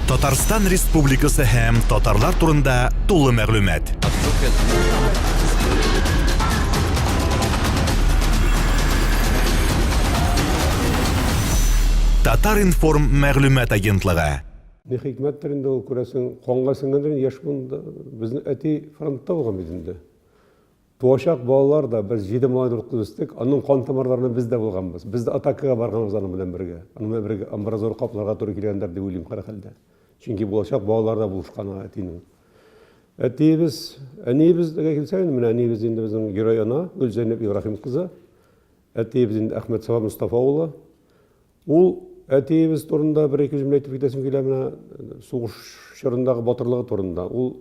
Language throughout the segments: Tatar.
Татарстан Республикасы һәм татарлар турында тулы мәгълүмат. Татар-информ мәгълүмат агентлыгы. Ни хикмәттер инде ул, күрәсең, канга сеңгәндер инде, яшь буында. Безнең әти фронтта булган бит инде. Туачак балалар да, без җиде малай дүрт кыз үстек, аның кан тамырларында без дә булганбыз. Без дә атакага барганбыз аның белән бергә. Аның белән бергә амбразура капларга туры килгәндер дип уйлыйм һәрхәлдә. Чөнки булачак балалар да булышкан аңа әтинең. Әтиебез, әниебезгә килсәк инде, менә әниебез инде безнең герой ана, Гөлзәйнәп Ибраһим кызы. Әтиебез инде Әхмәт Сафа Мостафа улы. Ул әтиебез турында бер-ике җөмлә әйтеп китәсем килә менә сугыш чорындагы батырлыгы турында. Ул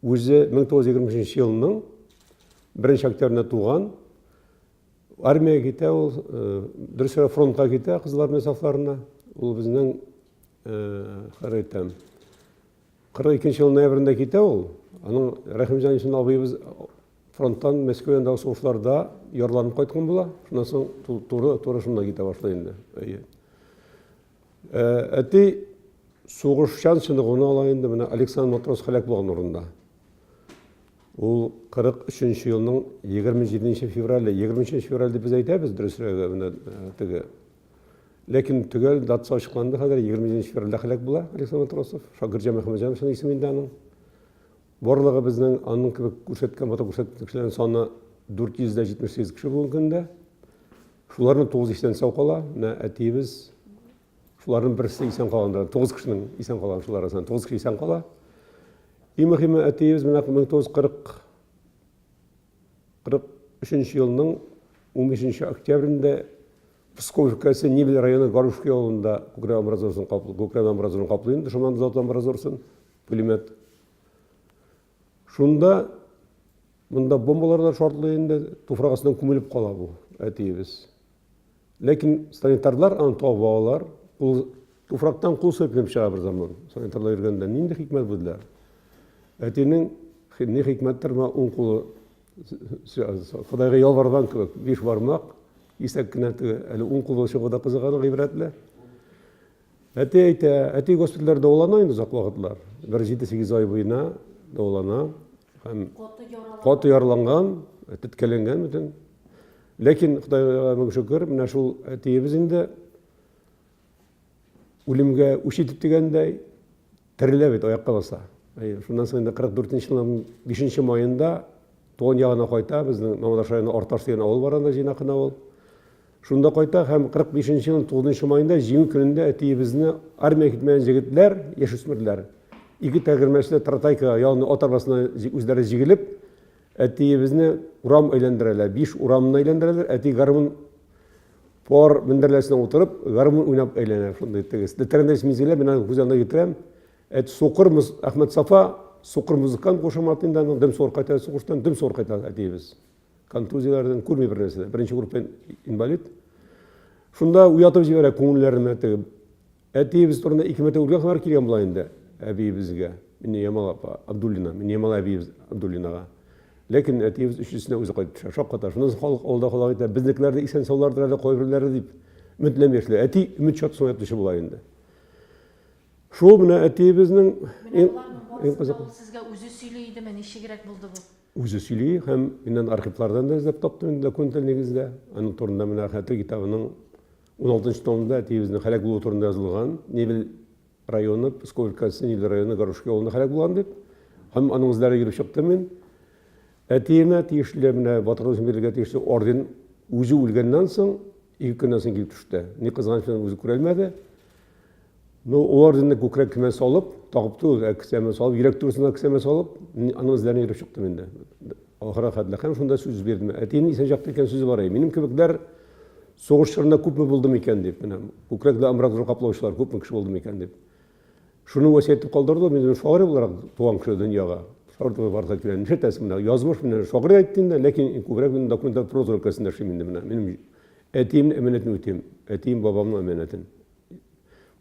үзе 1923 елның 1 октябрендә туган. Армиягә китә ул, э, дөресрәге фронтка китә Кызыл Армия сафларына. Ул безнең, э, хәзер әйтәм, 42 ел ноябрендә китә ул. Аның Рәхимҗан исемле абыебыз фронттан Мәскәү янындагы сугышларда ярланып кайткан була. Шуннан соң туры туры шунда китә башлый инде. Әйе. Э, әти сугышчан чыныгуны ала инде менә Александр Матрос һәлак булган урында. Ул 43 елның 27 феврале, 23 февраль дип без әйтәбез, дөресрәге менә э, теге. Ләкин төгәл датасы ачыкланды хәзер 27 февральдә һәлак була Александр Матросов. Шакирҗан Мөхәммәтҗановичның исеме инде аның. Барлыгы безнең аның кебек күрсәткән, батыр күрсәткән кешеләрнең саны 478 кеше бүгенге көндә. Шуларның 9 исән сау кала. Менә әтиебез шуларның берсе исән калган. 9 кешенең исән калган шулар арасыннан 9 кеше исән кала. Иң мөһиме әтиебез менә 1940 43 елның 15 октябрендә Псков өлкәсе Нивель районы Горушки авылында күкрәк амбразурасын каплый, күкрәк амбразурасын каплый инде, дошман заты амбразурасын, пулемет. Шунда монда бомбалар да шартлый инде, туфрак астына күмелеп кала бу әтиебез. Ләкин санитарлар аны табып алалар. Ул туфрактан кул селкенеп чыга бер заман. Санитарлар йөргәндә нинди хикмәт бу диләр. Әтинең ни хикмәттер, менә уң кулы Ходайга ялварган кебек, биш бармак, исәк кенә теге, әле уң кулы чыгу да кызык аның гыйбрәтле. Әти әйтә, әти госпитальләрдә дәвалана инде озак вакытлар. Бер 7-8 ай буена дәвалана. Һәм каты яраланган, теткәләнгән бөтен. Ләкин Ходайга мең шөкер, менә шул әтиебез инде үлемгә үч итеп дигәндәй, Терелә бит, аякка баса. Әйе, шуннан соң инде 44 елның 5 маенда туган ягына кайта, безнең Мамадыш районы Арташ дигән авыл бар анда, җыйнак кына авыл. Шунда кайта һәм 45 елның 9 маенда Җиңү көнендә әтиебезне армиягә китмәгән җегетләр, яшүсмерләр, ике тәгәрмәчле тратайкага, ягъни ат арбасына үзләре җигелеп, әтиебезне урам әйләндерәләр, биш урамны әйләндерәләр, әти гармун Пар мендәрләрсенә утырып, гармун уйнап әйләнә шундый тегес. Тетрәндергеч мизгелләр мин аны күз алдына китерәм. Әт сукыр муз Әхмәт Сафа, сукыр музыкант кушаматы инде аның, дөм сукыр кайта сугыштан, дөм сукыр кайта әтиебез. Контузияләрдән күрми бер нәрсә дә. Беренче группа инвалид. Шунда уятып җибәрә күңелләрен менә теге. Әтиебез турында ике мәртәбә үлгән хәбәр килгән була инде әбиебезгә, Миннеямал апа Абдуллина, Миннеямал әбиебез Абдуллинага. Ләкин әтиебез өченчесенә үзе кайтып төшә, шакката. Шуннан соң халык авылда халык әйтә, безнекеләр дә исән-саулардыр әле кайберләре дип өметләнеп яшиләр. Әти өмет чаткысын уятучы була инде. Шул менә әтиебезнең иң иң кызыклы. Сезгә үзе сөйли идеме, ничегрәк булды бу? Үзе сөйли һәм миннән архивлардан да эзләп таптым инде документлар нигездә. Аның турында менә Хәтер китабының 16 томында әтиебезнең һәлак булуы турында язылган. Невель районы, Псков өлкәсе, Невель районы Горошки авылында һәлак булган дип. Һәм аның эзләре йөреп чыктым мин. Әтиемә тиешле, менә батырлык өчен бирелергә тиешле орден үзе үлгәннән соң, ике көннән соң килеп төште. Ни кызганыч, үзе күрәлмәде. Ну, ул орденны күкрәк кемә салып, тагып түгел, ә кесәмә салып, йөрәк турысына кесәмә салып, аның эзләренә йөреп чыктым инде. Ахырга хәтле. Һәм шунда сүз бирдем. Әтиемнең исән чакта әйткән сүзе бар иде. Минем кебекләр сугыш чорында күпме булды микән дип, менә күкрәк амбразура каплаучылар күпме кеше булды микән дип. Шуны васыять итеп калдырды, мин үзем шагыйрь буларак туган кеше дөньяга. Шагыйрь булып барлыкка килгән. Нишләтәсең менә, язмыш менә шагыйрь әйтте инде, ләкин күбрәк мин документаль проза өлкәсендә эшлим инде менә. Минем әтиемнең әманәтен үтим. Әтием, бабамның әманәтен.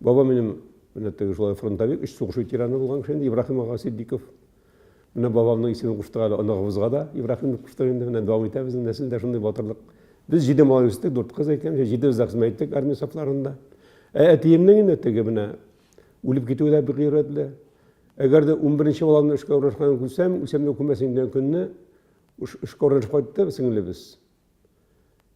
Баба минем менә теге шулай фронтовик, өч сугыш ветераны булган кеше инде, Ибраһим ага Ситдиков. Менә бабамның исемен куштык әле оныгыбызга да, Ибраһим дип куштык инде, менә дәвам итә безнең нәселдә шундый батырлык. Без җиде малай үстек, дүрт кыз әйткәнчә, җидебез дә хезмәт иттек армия сафларында. Ә әтиемнең инде теге менә Үлеп китүе дә бик гыйбрәтле. Әгәр дә унберенче баламны эшкә урнашканын күрсәм, үлсәм дә үкенмәс идем дигән көнне эшкә урнашып кайтты сеңлебез.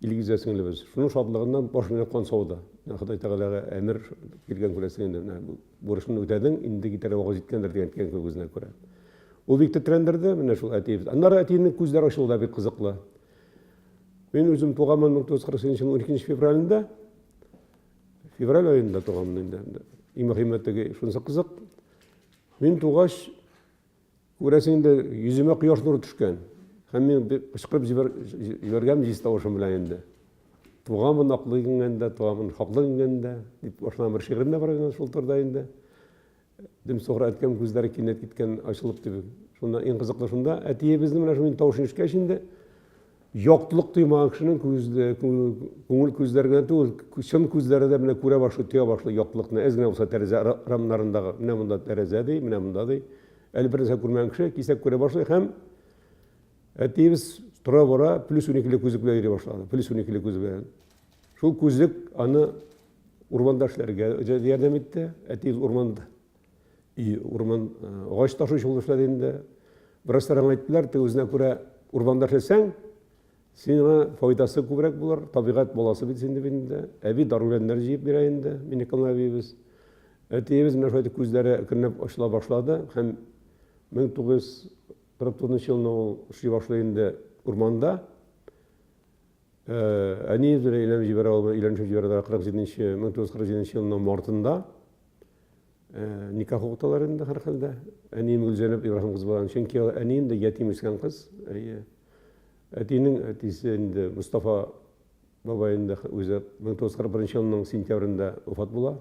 Илгизә сеңлебез. Шуның шатлыгыннан баш миенә кан сауды. Менә Ходай Тәгаләгә әмер килгән күрәсең инде, менә бу бурычыңны үтәдең, инде китәргә вакыт җиткәндер дигән әйткән кебек үзенә күрә. Ул бик тетрәндерде, менә шул әтиебез. Аннары әтиемнең күзләре ачылу да бик кызыклы. Мин үзем туганмын 1948 елның 12 февралендә. Февраль аенда туганмын инде. Иң мөһиме теге шунысы кызык. Мин тугач, Күрәсең инде, йөземә кояш нуры төшкән. Һәм мин кычкырып җибәргәнмен җиз тавышым белән инде. Туганмын аклы иңгәндә, туганмын хаклы иңгәндә, дип башлаган бер шигырем дә бар инде шул турыда инде. Дөм сукыр әткәм күзләре кинәт киткән ачылып дип. Шунда иң кызыклы шунда, әтиебезнең менә шул тавышын ишеткәч инде, яктылык тоймаган кешенең күзле, күңел күзләре генә түгел, чын күзләре дә менә күрә башлый, тоя башлый яктылыкны. Әз генә булса тәрәзә рамнарындагы, менә монда тәрәзә ди, менә монда ди. Әле бер нәрсә күрмәгән кеше кисәк күрә башлый һәм әтиебез тора-бара плюс уникеле күзлек белән йөри башлады. Плюс уникеле күзлек белән. Шул күзлек аны урманда эшләргә ярдәм итте. Әтиебез урманда и урман агач ташучы булып эшләде инде. Врачлар аңа әйттеләр, теге үзенә күрә урманда эшләсәң, сиңа файдасы күбрәк булыр, табигать баласы бит син дип инде. Әби дару үләннәр җыеп бирә инде, Минекамал әбиебез. Әтиебез менә шулай итеп күзләре әкренләп ачыла башлады һәм 1949 елны ул эшли башлый инде урманда. Әниебез белән өйләнеп җибәрә ул, өйләнешеп җибәрәләр 47 1947 елның мартында. Никах укыталар инде һәрхәлдә. Әнием Гөлзәнәп Ибраһим кызы белән, чөнки әнием дә ятим үскән кыз. Әйе. Әтинең әтисе инде Мостафа Бабай инде үзе 1941 елның сентябрендә вафат була.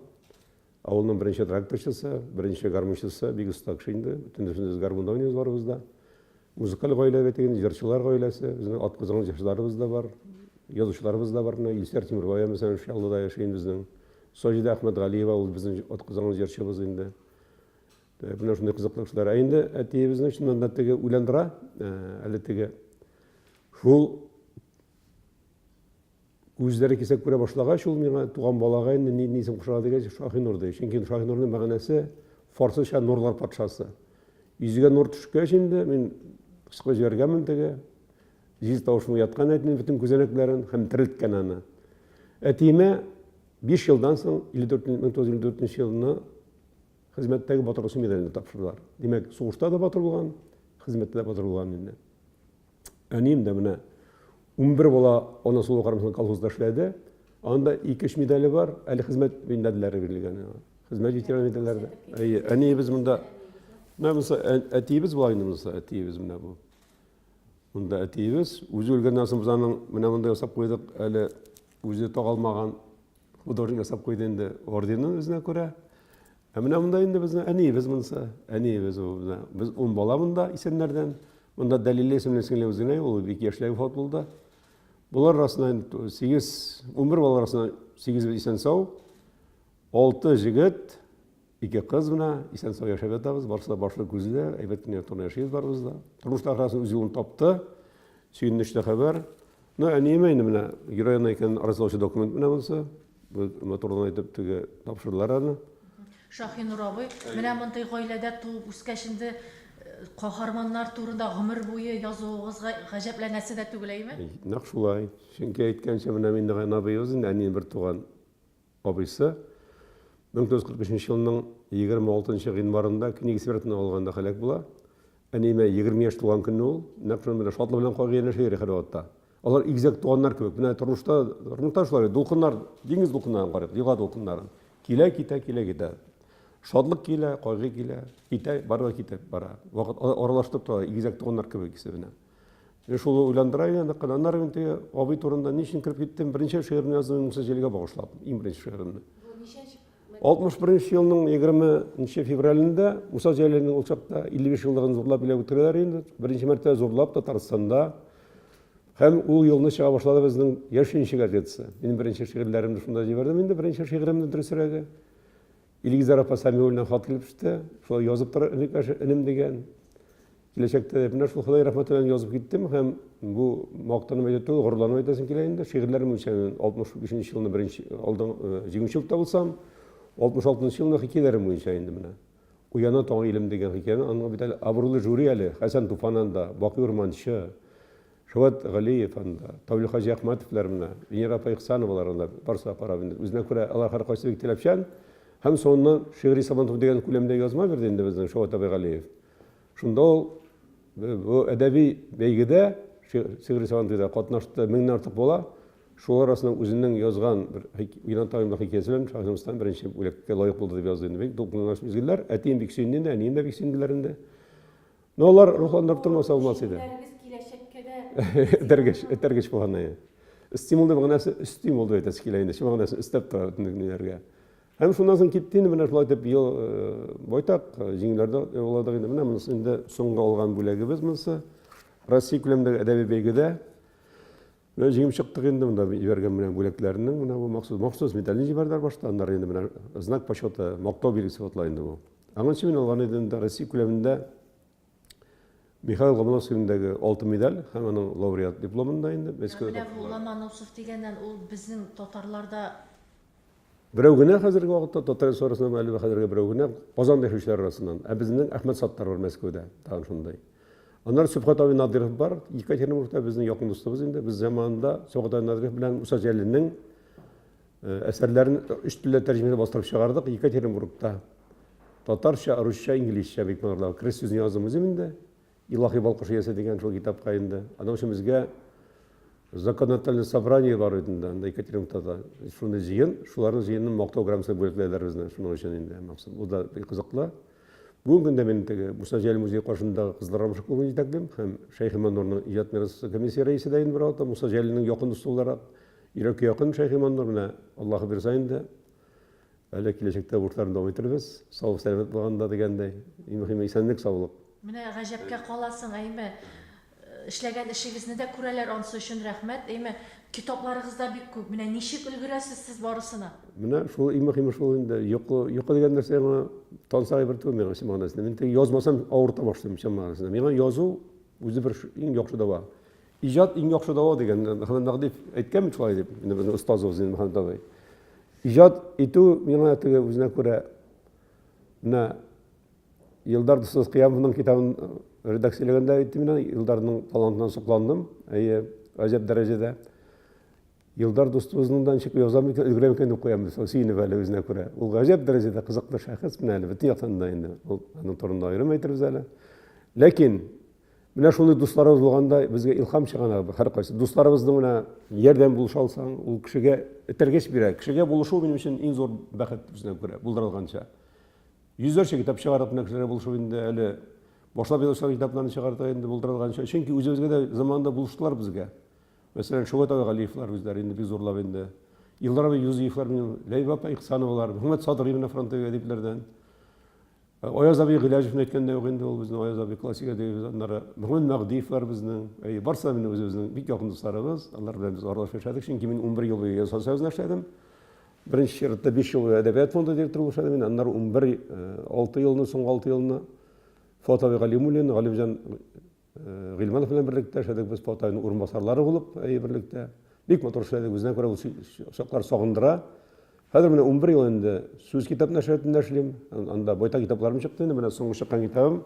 Авылның беренче тракторчысы, беренче гармунчысы, бик оста кеше инде. Бөтен без гармунда уйныйбыз барыбыз да. Музыкаль гаилә бит инде, җырчылар гаиләсе. Безнең ат казанган җырчыларыбыз да бар, язучыларыбыз да бар. Менә Илсөяр Тимербаева, мәсәлән, Чаллыда яши инде безнең. Саҗидә Әхмәтгалиева, ул безнең ат казанган җырчыбыз инде. Менә шундый кызыклы кешеләр. Ә инде әтиебезне чыннан да теге уйландыра, әле теге шул Күзләре кисәк күрә башлагач, ул миңа туган балага инде ни исем кушарга дигәч, Шаһинур ди. Чөнки Шаһинурның мәгънәсе фарсыча нурлар патшасы. Йөзгә нур төшкәч инде мин кычкырып җибәргәнмен теге. Җиз тавышым уяткан әтинең бөтен күзәнәкләрен һәм терелткән аны. Әтиемә 5 елдан соң 54 1954 елны хезмәттәге батыр өчен медален тапшырдылар. Димәк, сугышта да батыр булган, хезмәттә дә батыр булган инде. Әнием дә менә 11 бала анасы булу карамастан колхозда эшләде. Анда 2-3 медале бар, әле хезмәт медальләре бирелгән. Хезмәт ветераны медальләре. Әйе, әниебез монда. Менә монысы әтиебез була инде монысы, әтиебез менә бу. Монда әтиебез, үзе үлгәннән соң без аның менә монда ясап куйдык, әле үзе тагалмаган художник ясап куйды инде орденын үзенә күрә. Ә менә монда инде безнең әниебез монысы. Әниебез ул менә. Без ун бала монда исәннәрдән. Монда Дәлилә исемле сеңлебез генә, ул бик яшьләй вафат булды. Болар арасында инде 8, 11 бала арасында 8 исән сау. 6 җегет, 2 кыз менә исән сау яшәп ятабыз. Барысы да башлы күзле, әйбәт кенә торна яшибез барыбыз да. Тормышта ахрысы үз юлын тапты. Сөенечле хәбәр. Ну, әниемә инде менә герой ана икәнен раслаучы документ менә монысы. Бу матурдан әйтеп теге тапшырдылар аны. Шаһинур абый, менә мондый гаиләдә туып үскәч инде э, каһарманнар турында гомер буе язуыгызга гаҗәпләнәсе дә түгел, әйеме? Нәкъ шулай. Чөнки әйткәнчә, менә Миннегаян абыебыз инде әнием бер туган абыйсы. 1945 елның 26 гыйнварында Кенигсбергны алганда һәлак була. Әниемә 20 яшь тулган көнне ул, нәкъ шуның белән шатлык белән кайгы янәшә йөри һәрвакытта. Алар игезәк туганнар кебек. Менә тормышта, тормышта шулай, дулкыннар, диңгез дулкыннарын карыйк, елга дулкыннарын. Килә, китә, килә, китә. Шатлык килә, кайгы килә, китә, бары да китеп бара. Вакыт аралаштырып тора, игезәк туганнар кебек икесе менә. Менә шул уйландыра инде, нык кына. Аннары мин теге абый турында ни өчен кереп киттем? Беренче шигыремне яздым Муса Җәлилгә багышлап, иң беренче шигыремне. 61 елның 20 нче февралендә Муса Җәлилнең ул чакта 55 еллыгын зурлап билгеләп үткәрәләр инде. Беренче мәртәбә зурлап Татарстанда. Һәм ул елны чыга башлады безнең Яшь Инче газетасы. Мин беренче шигырьләремне шунда җибәрдем инде, беренче шигыремне дөресрәге. Илгизәр апа Сәмиуллина хат килеп төште. Шулай язып тор, энекәш, энем дигән. Киләчәктә дә менә шул Ходай рәхмәте белән язып киттем һәм бу мактанып әйтү түгел, горурланып әйтәсем килә инде. Шигырьләрем буенча мин 65 елны беренче алдын җиңүче булып та булсам, 66 нчы елны хикәяләрем буенча инде менә. Уяна таң илем дигән хикәяне аңа бит әле абруйлы жюри әле, Хәсән Туфан анда, Бакый Урманчы, Шәвәт Галиев анда, Тавил Хаҗи Әхмәтовлар менә, Венера апа Ихсановалар анда, барысы да карап инде. Үзенә күрә алар һәркайсы бик таләпчән. Һәм соңыннан Шигъри Сабантуй дигән күләмдә язма бирде инде безнең Шәвәт абый Галиев. Шунда ул бу әдәби бәйгедә Шигъри Сабантуйда катнашты, меңнән артык бала. Шулар арасыннан үзенең язган бер Уйнан таң хикәясе белән Шаһзамстан беренче бүләккә лаек булды дип язды инде. Бик дулкынланган мизгелләр. Әтием бик сөенде инде, әнием дә бик сөенделәр инде. Но алар рухландырып тормаса булмас иде. Җиңүләрегез киләчәккә дә Этәргеч, этәргеч булган әйе. Стимул дип мәгънәсе стимул дип әйтәсе килә инде. Чын мәгънәсен өстәп тора бөтен ниләргә. Һәм шуннан соң китте инде менә шулай итеп ел байтак җиңүләр дә яуладык инде. Менә монысы инде соңгы алган бүләгебез монысы. Россия күләмендәге әдәби бәйгедә Менә җиңеп чыктык инде монда җибәргән менә бүләкләрнең менә бу махсус махсус медальне җибәрделәр башта, аннары инде менә знак почета, мактау билгесе була инде бу. Аңынчы мин алган идем инде Россия күләмендә Михаил Ломоносов исемендәге алтын медаль һәм аның лауреат дипломын да инде Мәскәүдә. Менә бу Ломоносов дигәннән ул безнең татарларда Берәү генә хәзерге вакытта татар арасыннан әле хәзергә берәү генә Казанда яшәүчеләр арасыннан. Ә безнең Әхмәт Саттар бар Мәскәүдә, тагын шундый. Аннары Сибгат абый Надыров бар, Екатеринбургта безнең якын дустыбыз инде. Без заманында Сибгат абый Надыров белән Муса Җәлилнең әсәрләрен өч телдә тәрҗемә итеп бастырып чыгардык Екатеринбургта. Татарча, русча, инглизчә бик матурлап. Кереш сүзен яздым үзем инде. Илаһи балкыш иясе дигән шул китапка инде. Аның өчен безгә законодательное собрание бар бит инде, анда Екатеринбургта да шундый җыен, шуларның җыенын мактау грамотасы бүләкләделәр безне, шуның өчен инде махсус. Бу да бик кызыклы. Бүгенге көндә мин теге Муса Җәлил музее каршындагы Кызлар Рамышы клубын җитәклим һәм Шәйхи Маннурның иҗат мирасы комиссия рәисе дә инде бервакытта Муса Җәлилнең якын дусты буларак, йөрәккә якын Шәйхи Маннур менә Аллаһы бирса инде. Әле киләчәктә бу эшләрне дәвам итербез. Сау сәламәт булганда дигәндәй. Иң мөһиме исәнлек, саулык. Менә гаҗәпкә каласың, әйме. Эшләгән эшегезне дә күрәләр, ансы өчен рәхмәт. Әйме, китапларыгыз да бик күп. Менә ничек өлгерәсез сез барысына? Менә шул иң мөһиме шул инде. Йокы, йокы дигән нәрсә миңа тансык әйбер түгел миңа чын мәгънәсендә. Мин теге язмасам авырта башлыйм чын мәгънәсендә. Миңа язу үзе бер иң яхшы дәва. Иҗат иң яхшы дәва дигән Мөхәммәд Мәһдиев әйткән бит шулай дип. Инде безнең остазыбыз инде Мөхәммәд абый. Иҗат итү миңа теге үзенә күрә менә Илдар дустыбыз Кыямовның китабын редакцияләгәндә әйтте мин Илдарның талантына сокландым. Әйе, гаҗәп дәрәҗәдә. Илдар дустыбызның да ничек язам икән, өлгерәм икән дип куям, сөенеп әле үзенә күрә. Ул гаҗәп дәрәҗәдә кызыклы шәхес менә әле бөтен яктан да инде. Ул аның турында аерым әйтербез әле. Ләкин Менә шундый дусларыбыз булганда безгә илһам чыганагы һәркайсы. Дусларыбызның менә ярдәм булыша алсаң, ул кешегә этәргеч бирә. Кешегә булышу минем өчен иң зур бәхет үзенә күрә, булдырылганча. Йөзләрчә китап чыгарып менә кешеләргә булышу инде әле башлап язучылар китапларын чыгардык инде булдырылганча. Чөнки үзебезгә дә заманында булыштылар безгә. Мәсәлән, Шәүкәт абый Галиевлар үзләре инде бик зурлап инде. Илдар абый Юзиевлар минем, Ләйбә апа Ихсановалар, Мөхәммәт Садри менә фронтовик әдипләрдән. Аяз абый Гыйләҗевне әйткәндә юк инде, ул безнең Аяз абый классик әдәбиябез, аннары Мөхәммәт Мәгъдиевлар безнең, әйе, барысы да минем үзебезнең бик якын дусларыбыз, алар белән без аралашып яшәдек, чөнки мин 11 ел буе Язучылар союзында эшләдем. Беренче чиратта 5 ел буе Әдәбият фонды директоры булып эшләдем мин, аннары 11, 6 елны, соңгы 6 елны Фоат абый Галимуллин, Галимҗан Гыйльманов белән берлектә эшләдек без, Фоат абыйның урынбасарлары булып, әйе, берлектә. Бик матур эшләдек, үзенә күрә ул чаклар сагындыра. Хәзер менә 11 ел инде Сүз китап нәшриятында эшлим. Анда байтак китапларым чыкты инде, менә соңгы чыккан китабым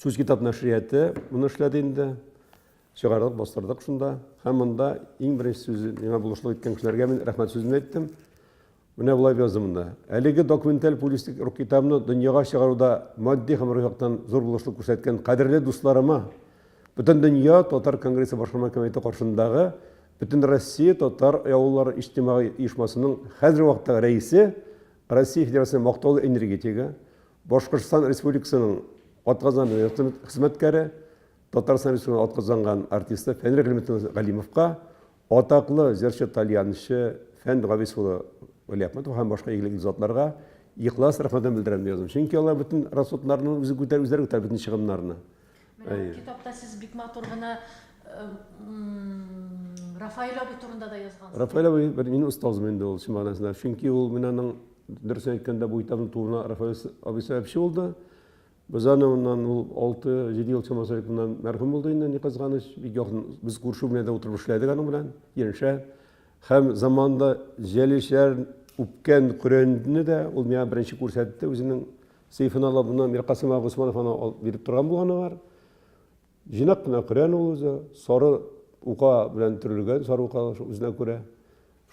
Сүз китап нәшрияты моны эшләде инде. Чыгардык, бастырдык шунда. Һәм монда иң беренче сүзе миңа булышлык иткән кешеләргә мин рәхмәт сүзен әйттем. Менә болай язды монда. Әлеге документаль публицистик рух китабны дөньяга чыгаруда матди һәм рухи яктан зур булышлык күрсәткән кадерле дусларыма, Бөтендөнья татар конгрессы башкарма комитеты каршындагы Бөтенроссия татар авыллары иҗтимагый оешмасының хәзерге вакыттагы рәисе, Россия Федерациясенең мактаулы энергетигы, Башкортстан Республикасының атказанган хезмәткәре, Татарстан Республикасының атказанган артисты Фәнир Гыйльметдинов Галимовка Атаклы җырчы, тальянчы Фән Габис улы Вәлиәхмәтов һәм башка игелекле затларга ихлас рәхмәтен белдерәм дип язам. Чөнки алар бөтен расходларны үзе күтәрә, үзләре күтәрә бөтен чыгымнарны. Менә китапта сез бик матур гына Рафаэль абый турында да язгансыз. Рафаэль абый бер минем остазым инде ул чын мәгънәсендә. Чөнки ул мин аның дөресен әйткәндә бу китапның тууына Рафаэль абый сәбәпче булды. Без аны моннан ул 6-7 ел чамасы элек моннан мәрхүм булды инде, ни кызганыч, бик якын без күрше бүлмәдә утырып эшләдек аның белән, янәшә. Һәм заманында җәлилчеләр үпкән Коръәнне дә ул миңа беренче күрсәтте, үзенең сейфына алып, моннан Миркасыйм ага Госманов аны алып биреп торган булганы бар. Җыйнак кына Коръән ул үзе, сары ука белән төрелгән, сары ука үзенә күрә.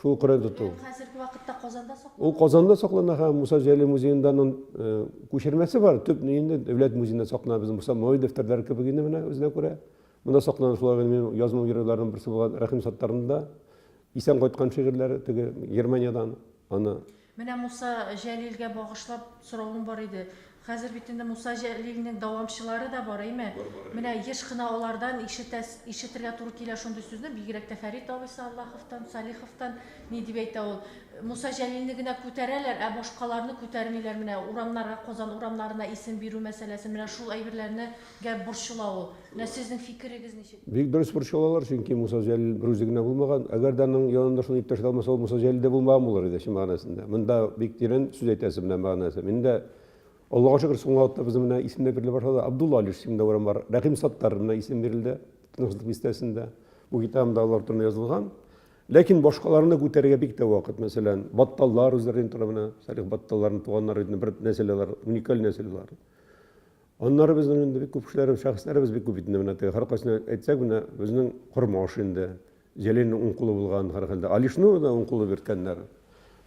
Шул Коръән тоту. Коръән хәзерге вакытта Казанда саклана? Ул Казанда саклана һәм Муса Җәлил музеенда аның э, күчермәсе бар. Төп инде дәүләт музеенда саклана безнең Муса Мой дәфтәрләре кебек инде менә үзенә күрә. Монда саклана шулай минем язма геройларының берсе булган Рәхим Саттарның да исән кайткан шигырьләре теге Германиядән аны. Менә Муса Җәлилгә багышлап соравым бар иде. Хәзер бит инде Муса Җәлилнең дәвамчылары да бар, әйме? Менә еш кына алардан ишетәс, ишетергә туры килә шундый сүзне, бигрәк тә Фәрит абый Саллаховтан, Салиховтан, ни дип әйтә ул, Муса Җәлилне генә күтәрәләр, ә башкаларны күтәрмиләр, менә урамнарга, Казан урамнарына исем бирү мәсьәләсе, менә шул әйберләрне гә борчыла ул. Менә сезнең фикерегез ничек? Бик дөрес борчылалар, чөнки Муса Җәлил берүзе генә булмаган. Әгәр дә аның янында шундый иптәшләр булмаса, ул Муса Җәлил дә булмаган булыр иде, чын мәгънәсендә. Монда бик тирән сүз әйтәсе менә мәгънәсе. Мин дә, Аллага шөкер, соңгы вакытта безнең менә исем дә бирелә башлады. Абдулла Алиш исемендә урам бар. Рәхим Саттар менә исем бирелде Тынычлык бистәсендә. Бу китабымда алар турында язылган. Ләкин башкаларны күтәрергә бик тә вакыт. Мәсәлән, Батталлар үзләрен тора менә. Салих Батталларның туганнары бер нәсел алар, уникаль нәсел алар. Аннары безнең инде бик күп кешеләребез, шәхесләребез бик күп бит инде менә теге һәркайсына әйтсәк, менә безнең Кормаш инде, Җәлилнең уң кулы булган һәрхәлдә. Алишны да уң кулы бирткәннәр.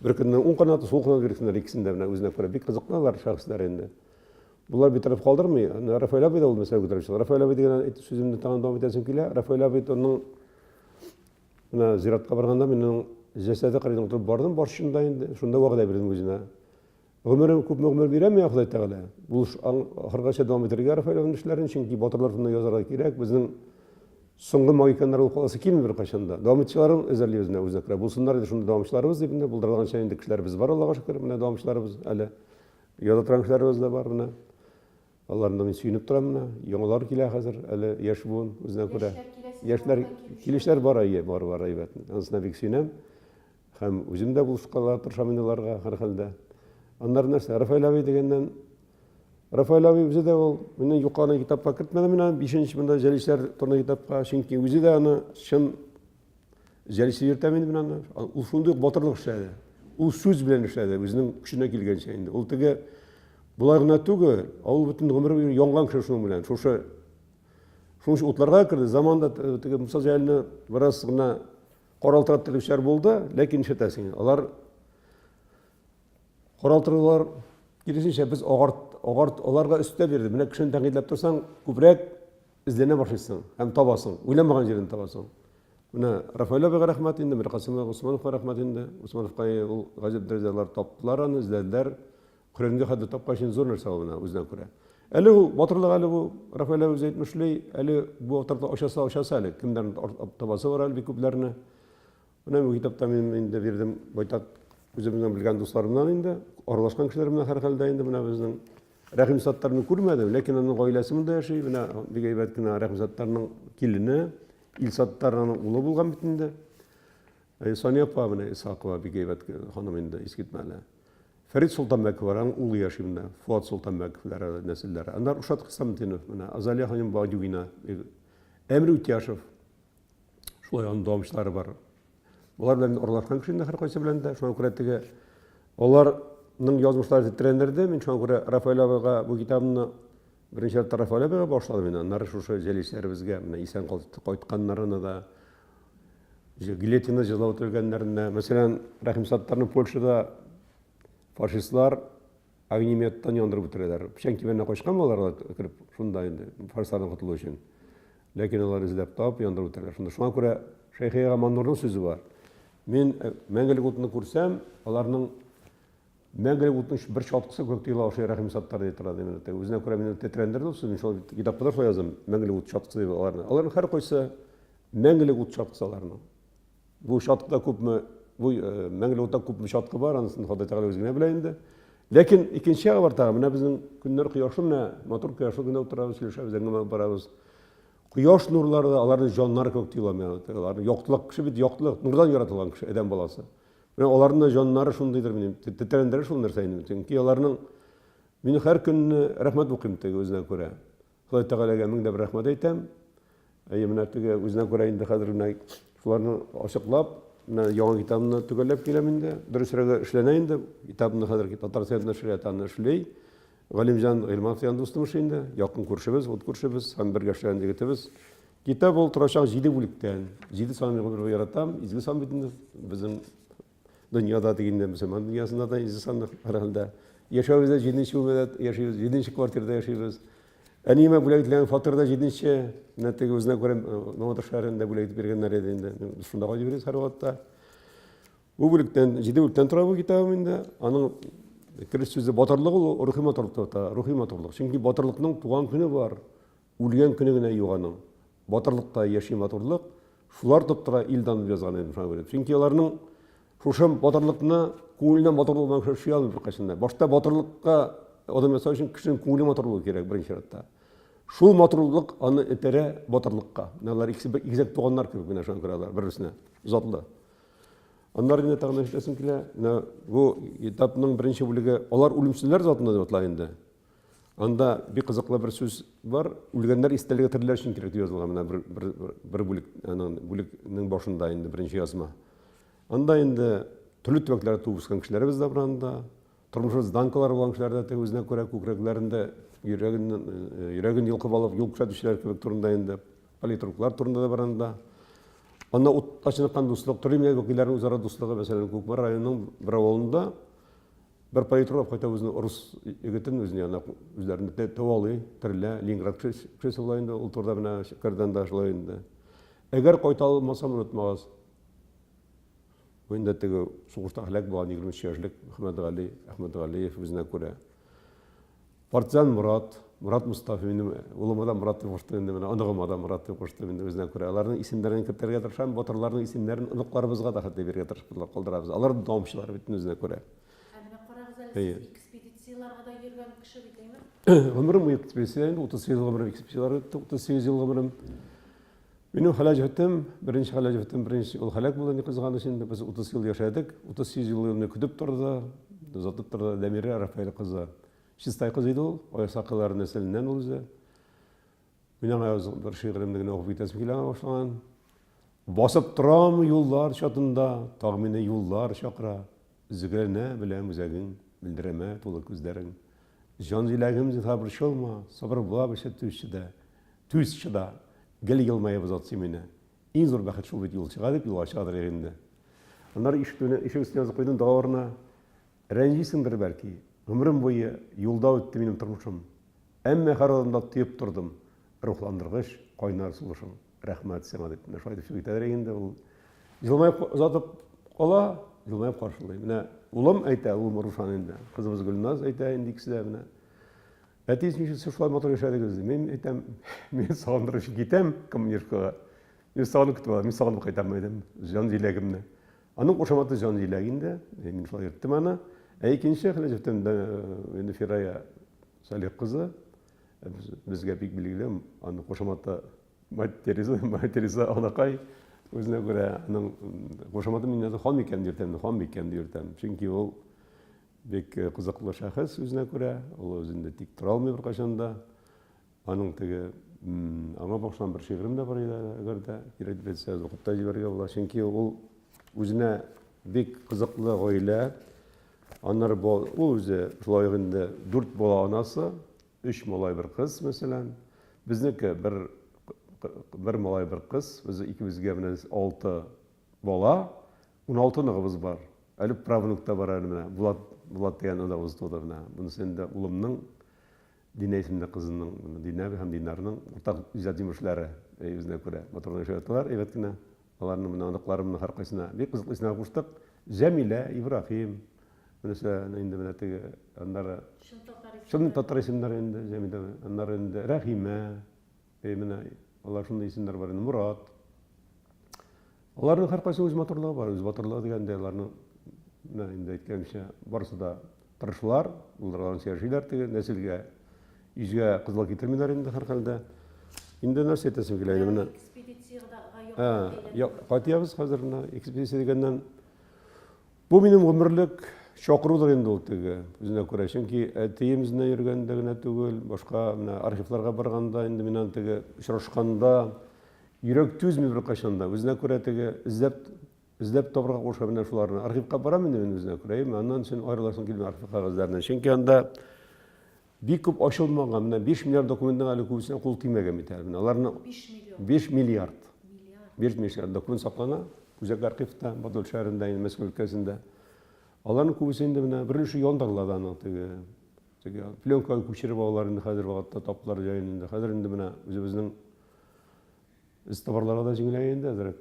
Бер көнне уң канаты, сул канаты бирткәннәр икесен дә менә үзенә күрә. Бик кызыклы алар шәхесләр инде. Болар битараф калдырмый. Рафаэль абый да ул мәсьәлә күтәреп чыга. Рафаэль абый дигән әйтеп сүземне тагын дәвам итәсем килә. Рафаэль абый аның менә зиратка барганда мин аның җәсәде кырыена утырып бардым, баршында инде. Шунда вәгъдә бирдем үзенә. Гомерем күпме гомер бирә миңа Ходай Тәгалә. Бу эш ахыргача дәвам итәргә Рафаэль эшләрен, чөнки батырлар турында язарга кирәк. Безнең соңгы могиканнар булып каласы килми беркайчан да. Дәвам итүчеләрен әзерлибез менә үзенә күрә. Булсыннар иде шунда дәвамчыларыбыз дип инде булдырылганча инде кешеләребез бар, Аллага шөкер, менә дәвамчыларыбыз әле. Яза торган кешеләребез дә бар менә. Аларны мин сөенеп торам менә. Яңалар килә хәзер, әле яшь буын үзенә күрә. Яшьләр килүчеләр бар, әйе, бар, бар, әйбәт. Анысына бик сөенәм. Һәм үзем дә булышкалар тырышам инде аларга һәрхәлдә. Аннары нәрсә, Рафаэль абый дигәннән, Рафаэль абый үзе дә ул мине юкка гына китапка кертмәде менә бишенче монда җәлилчеләр турында китапка, чөнки үзе дә аны чын җәлилче йөртәм инде мин аны. Ул шундый ук батырлык эшләде. Ул сүз белән эшләде, үзенең көченә килгәнчә инде. Ул теге болай гына түгел, ә ул бөтен гомере буе янган кеше шуның белән. Шушы шуның өчен утларга керде. Заманда э, теге Муса Җәлилне бераз гына Каралтырып торучылар булды, ләкин нишләтәсең? Алар каралтырулар киресенчә без агарт, агарт аларга өстә бирде. Менә кешене тәнкыйтьләп торсаң, күбрәк эзләнә башлыйсың һәм табасың. Уйламаган җирдән табасың. Менә Рафаэль абыйга рәхмәт инде, Миркасым Усмановка рәхмәт инде. Усмановка ул гаҗәп дәрәҗәдә алар таптылар аны, эзләделәр. Коръәнгә хәтле тапкач инде зур нәрсә ул менә үзенә күрә. Әле ул батырлык әле бу Рафаэль үзе әйтмешли, әле бу батырлык ачасы ачасы әле. Кемнәрне табасы бар әле бик күпләрне. Менә бу китапта мин инде бирдем байтак үземнең белгән дусларымнан инде, аралашкан кешеләр белән һәрхәлдә инде менә безнең Рәхим Саттарны күрмәдем, ләкин аның гаиләсе монда яши. Менә бик әйбәт кенә Рәхим Саттарның килене, Илсаттар аның улы булган бит инде. Сания апа менә Исхакова бик әйбәт ханым инде, искитмәле. Фәрит Солтанбәков бар, аның улы яши менә, Фуат Солтанбәковлар нәселләре. Аннары Рушат Хисамтдинов, менә Азалия ханым Бадюгина, Әмир Үтяшев, шулай аның дәвамчылары бар. Болар белән аралашкан кеше инде һәркайсы белән дә. Шуңа күрә теге аларның язмышлары тетрәндерде. Мин шуңа күрә Рафаэль абыйга бу китабымны беренче рәттә Рафаэль абыйга башладым инде. Аннары шушы җәлилчеләребезгә менә исән кайтканнарына да Гильотина җәзалап үтерелгәннәренә, мәсәлән, Рәхим Саттарны Польшада фашистлар огнеметтан яндырып үтерәләр. Печән кибәненә качкан балалар кереп, шунда инде фашистлардан котылу өчен. Ләкин алар эзләп табып яндырып үтерәләр. Шунда шуңа күрә Шәйхи ага Маннурның сүзе бар. Мин э, мәңгелек утны күрсәм, аларның мәңгелек утның бер чаткысы күк тыела ошый Рәхим Саттар дип тора дип. Үзенә күрә мине тетрәндерде ул сүз. Мин шул китапта да шулай яздым. Мәңгелек ут чаткысы дип аларны. Аларның һәркайсы Мәңгелек ут чаткысы аларның. Бу чаткыда күпме, бу э, мәңгелек утта күпме чаткы бар, анысын Ходай Тәгалә үзе генә белә инде. Ләкин икенче ягы бар тагы. Менә безнең көннәр кояшлы, менә матур кояшлы көндә утырабыз, сөйләшәбез, әңгәмә алып барабыз. Кояш нурлары да аларның җаннары кебек тоела миңа. Аларның яктылык кеше бит яктылык, нурдан яратылган кеше, адәм баласы. Менә аларның да җаннары шундыйдыр минем. Тетрәндерә шул нәрсә инде. Чөнки аларның мин һәр көнне рәхмәт укыйм теге үзенә күрә. Ходай Тәгаләгә мең дә бер рәхмәт әйтәм. Әйе, менә теге үзенә күрә инде хәзер менә шуларны ачыклап, Менә яңа китабымны төгәлләп киләм инде. Дөресрәге эшләнә инде. Китабымны хәзер татар сәясәт нәшрияты аны эшли. Галимҗан Гыйльманов дигән дустым эшли инде. Якын күршебез, ут күршебез һәм бергә эшләгән егетебез. Китап ул торачак җиде бүлектән. Җиде санын мин гомер буе яратам. Изге сан бит инде безнең дөньяда дигәндә, мөселман дөньясында да изге сан һәрхәлдә. Яшәвебез дә җиденче бүлмәдә яшибез, җиденче квартирада яшибез. Әниемә бүләк ителгән фатирда җиденче, менә теге үзенә күрә Новотор шәһәрендә бүләк итеп биргәннәр иде инде. Без шунда кайтып йөрибез һәрвакытта. Бу бүлектән, җиде бүлектән тора бу китабым инде. Аның кереш сүзе батырлык ул, рухи матурлык дип атала, рухи матурлык. Чөнки батырлыкның туган көне бар, үлгән көне генә юк аның. Батырлыкта яши матурлык, шулар тоттыра ил данын дип язган идем шуңа күрә. Чөнки аларның шушы батырлыкны күңеленнән матурлык белән көрәшә алмый беркайчан да. Башта батырлыкка адым ясау өчен кешенең күңеле матур булу кирәк беренче чиратта. Шул матурлык аны этәрә батырлыкка. Менә алар икесе бер игезәк туганнар кебек менә шуңа күрә алар бер-берсенә затлы. Аннары инде тагын әйтәсем килә, менә бу китапның беренче бүлеге алар үлемсезләр затында дип атала инде. Анда бик кызыклы бер сүз бар. Үлгәннәр истәлеге тереләр өчен кирәк дип язылган менә бер, бер, бер, бер бүлек, аның бүлекнең башында инде беренче язма. Анда инде төрле төбәкләрдә туып үскән кешеләребез дә бар анда. Тормышы зданкалар булган кешеләр дә теге үзенә күрә күкрәкләрендә йөрәген, э, йөрәген йолкып алып юл күрсәтүчеләр кебек турында инде политруклар турында да бар анда. Анда утта чыныккан дуслык, төрле милләт вәкилләренең үзара дуслыгы, мәсәлән, Кукмара районының бер авылында Бер политрук алып кайта үзенең рус егетен үзенең янына, үзләрен дәвалый, терелә. Ленинград кешесе була инде, ул турыда менә Шәкәрдән дә шулай инде. Әгәр кайта алмасам, онытмагыз. Бу инде теге сугышта һәлак булган 23 яшьлек Мөхәммәтгали Әхмәтгалиев үзенә күрә. Партизан Морат, Морат Мостафин, минем улыма да Морат дип куштым инде, менә оныгыма да Морат дип куштым инде үзенә күрә. Аларның исемнәрен кертергә тырышам, батырларның исемнәрен оныкларыбызга да хәтта бирергә тырышып калдырабыз. Алар дәвамчылар бит үзенә күрә. Ә менә карагыз әле, сез экспедицияләргә дә йөргән кеше бит, әйме? Гомерем буе экспедиция инде, 38 ел гомерем экспедицияләр үтте, 38 ел гомерем. Минем хәләл җефетем, беренче хәләл җефетем, беренче ул һәлак булды, ни кызганыч инде, без 30 ел яшәдек, 38 ел мине көтеп торды, озатып торды Дәмирә Рафаэль кызы. Чистай кызы иде ул, Аясакылар нәселеннән ул үзе. Мин аңа бер шигыремне генә укып китәсем килә аңа башлаган. Басып торам юллар чатында, тагы мине юллар чакыра. Өзгәләнә беләм үзәгең, мөлдерәмә тулы күзләрең. Җан җиләгем, зинһар борчылма, сабыр була белсә түз чыда. Түз чыда. Гел елмаеп озат син мине. Иң зур бәхет шул бит юлчыга дип юлга чыгадыр инде. Аннары ишек төбенә, ишек өстенә язып куйдым договорына. Рәнҗисеңдер бәлки, гомерем буе юлда үтте минем тормышым. Әмма һәр адымда тоеп тордым рухландыргыч кайнар сулышың. Рәхмәт сиңа дип. Менә шулай дип чыгып китәдер инде ул. Елмаеп озатып кала, елмаеп каршылый. Менә улым әйтә, улым Рушан инде. Кызыбыз Гөлназ әйтә инде икесе дә менә. Әти, ничек сез шулай матур яшәдегез? Мин әйтәм, мин сагындырып өчен китәм командировкага. Мин сагынып көтеп алам, мин сагынып кайтам, әйтәм, җан җиләгемне. Аның кушаматы җан җиләк инде, мин шулай йөрттем аны. Ә икенче хәләҗефтән инде Фирая Салих кызы, безгә бик билгеле, аның кушаматы Мать Тереза, Мать Тереза анакай, үзенә күрә аның кушаматы мин хан икән дип йөртәм, хан икән дип йөртәм. Чөнки ул Бик кызыклы шәхес үзенә күрә, ул үзендә тик тора алмый беркайчан да. Аның теге аңа багышланган бер шигырем дә бар иде, әгәр дә кирәк дип әйтсәгез, укып та җибәрергә була. Чөнки ул үзенә бик кызыклы гаилә. Аннары ул үзе шулай ук инде дүрт бала анасы, өч малай, бер кыз, мәсәлән. Безнеке бер бер малай, бер кыз. Без икебезгә менә алты бала. 16 оныгыбыз бар. Әле правнук та бар әле менә. Булат, Булат дигән оныгыбыз туды менә. Монысы инде улымның Динә исемле кызының, Динә һәм Динарның уртак иҗат җимешләре үзенә күрә. Матур гына яшәп яталар, әйбәт кенә. Аларның менә оныкларымның һәркайсына бик кызыклы исемнәр куштык. Җәмилә, Ибраһим. Монысы инде менә теге аннары чын татар исемнәре. Чын татар исемнәре инде Җәмилә. Аннары инде Рәхимә. Әй менә алар шундый исемнәр бар инде. Мурат. Аларның һәркайсының үз матурлыгы бар, үз батырлыгы дигәндә аларның менә инде әйткәнемчә барысы да тырышлар, булдырганча яшиләр теге нәселгә йөзгә кызыл китермиләр инде һәрхәлдә. Инде нәрсә әйтәсем килә инде менә. Экспедициягә Кайтабыз хәзер менә экспедиция дигәннән. Бу минем гомерлек чакырудыр инде ул теге, үзенә күрә. Чөнки әтием эзенә йөргәндә генә түгел, башка менә архивларга барганда инде мин аны теге очрашканда йөрәк түзми беркайчан да. Үзенә күрә теге эзләп Эзләп табырга куша менә шуларны. Архивка барам инде мин үзенә күрә, әйеме? Аннан соң аерыласың килми архив кәгазьләреннән. Чөнки анда бик күп ачылмаган, менә 5 миллиард документның әле күбесенә кул тимәгән бит әле. Менә аларны 5 миллион. 5 миллиард. 5 миллиард документ саклана Үзәк архивта, Подол шәһәрендә, инде Мәскәү өлкәсендә. Аларның күбесе инде менә бер өлеше яндырыла да аның теге теге пленкага күчереп алалар инде хәзер вакытта таптылар җаен инде. Хәзер инде менә үзебезнең Эзтабарларга да җиңеләя инде әзрәк.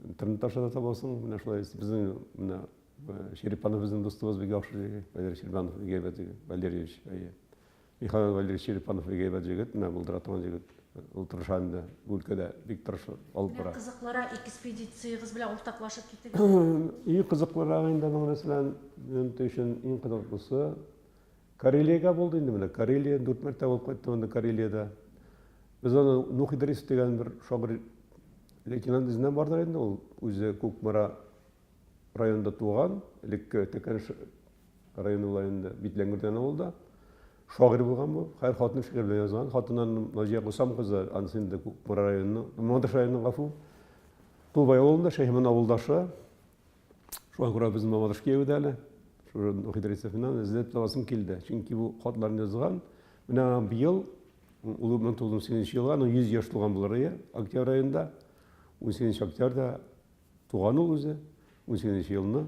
Интернет аша да табасың. Менә шулай безнең менә э, Черепанов безнең дустыбыз бик яхшы егет. Валерий Черепанов бик әйбәт егет. Валерьевич, әйе. Михаил Валерьевич Черепанов бик әйбәт егет, менә булдыра торган егет. Ул тырыша инде бу өлкәдә бик тырышып алып бара. Кызыклырак экспедициягез белән уртаклашып китегез. Иң кызыклырагы инде аның мәсәлән, минем өчен иң кызыклысы Карелиягә булды инде менә. Карелия дүрт мәртәбә булып кайттым инде Карелиядә. Без аны Нух Идрисов дигән бер шагыйрь лейтенант эзеннән бардык инде. Ул үзе Кукмара районында туган, элекке Тәкәнеш районы була инде, Битләнгер дигән авылда. Шагыйрь булган бу. Хәер, хатыны шигырь белән язган. Хатыны Наҗия Гусам кызы, анысы инде Кукмара районының, Мамадыш районының, гафу. Тулбай авылында, Шәйхиман авылдашы. Шуңа күрә безнең Мамадыш кияве дә әле. Шушы Нух Идрисовнан эзләп табасым килде. Чөнки бу хатларны язган. Менә быел ул 1918 елга, аның 100 яшь тулган булыр иде, октябрь аенда. 18 октябрьдә туган ул үзе. 18 елны.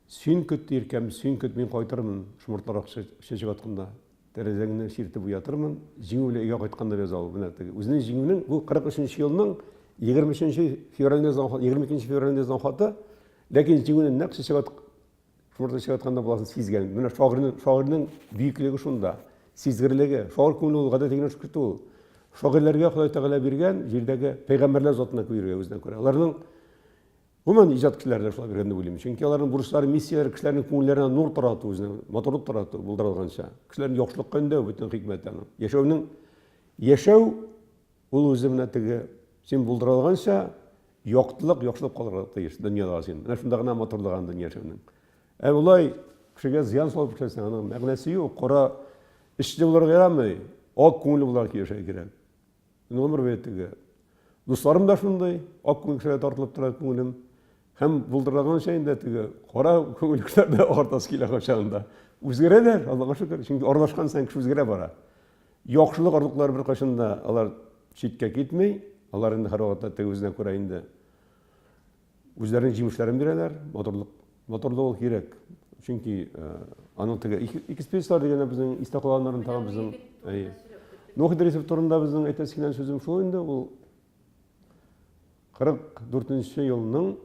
Син көт, иркәм, син көт, мин кайтырмын, шомыртлар чәчәк атканда. Тәрәзәңне чиртеп уятырмын, җиңү белән өйгә кайтканда яза ул. Менә теге үзенең җиңүнең бу 43 елның 23 февралендә язган хаты, 22 февралендә язган хаты, ләкин җиңүне нәкъ чәчәк ат шомыртлар чәчәк атканда буласын сизгән. Менә шагыйрьнең шагыйрьнең бөеклеге шунда, сизгерлеге. Шагыйрь күңеле ул гадәти генә шөкер түгел. Шагыйрьләргә Ходай Тәгалә биргән җирдәге пәйгамбәрләр затына күрергә үзенә күрә. Аларның Гомумән, иҗат кешеләре дә шулай биргән дип уйлыйм. Чөнки аларның бурычлары, миссияләре кешеләрнең күңелләренә нур тарату, үзенең матурлык тарату, булдырылганча. Кешеләрне яхшылыкка өндәү бөтен хикмәт аның. Яшәүнең яшәү ул үзе менә теге син булдыра алганча яктылык, яхшылык калырга тиеш дөньяда син. Менә шунда гына матурлыгы аның дөнья яшәүнең. Ә болай кешегә зыян салып эшләсәң, аның мәгънәсе юк. Кара эчле булырга ярамый, ак күңелле булырга килешергә кирәк. Мин гомер буе теге дусларым да шундый, ак күңел кешеләргә тартылып тора күңелем. Һәм булдырганча инде теге кара күңел кешеләр дә агартасы килә кайчагында. Үзгәрәләр, Аллага шөкер, чөнки аралашкан саен кеше үзгәрә бара. Яхшылык орлыклары беркайчан да алар читкә китми, алар инде һәрвакытта теге үзенә күрә инде Үзләренең җимешләрен бирәләр, матурлык, матурлык ул кирәк. Чөнки э, аның теге экспедицияләр дигәндә безнең истә калганнарын тагын безнең әйе. Нух Идрисов турында безнең әйтәсе килгән сүзем шул инде, ул 44 елның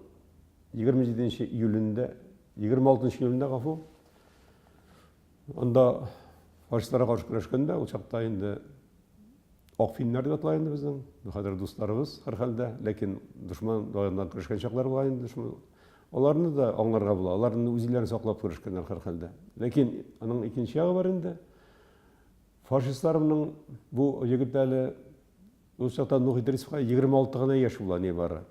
27 июлендә, 26 июлендә гафу, анда фашистларга каршы көрәшкәндә, ул чакта инде Ак финнәр дип атала инде безнең, хәзер дусларыбыз һәрхәлдә, ләкин дошман ягыннан көрәшкән чаклар була инде дошман. Аларны да аңларга була, алар инде үз илләрен саклап көрәшкәннәр һәрхәлдә. Ләкин аның икенче ягы бар инде. Фашистларның бу егет әле ул чакта Нух Идрисовка 26 гына яшь була нибары.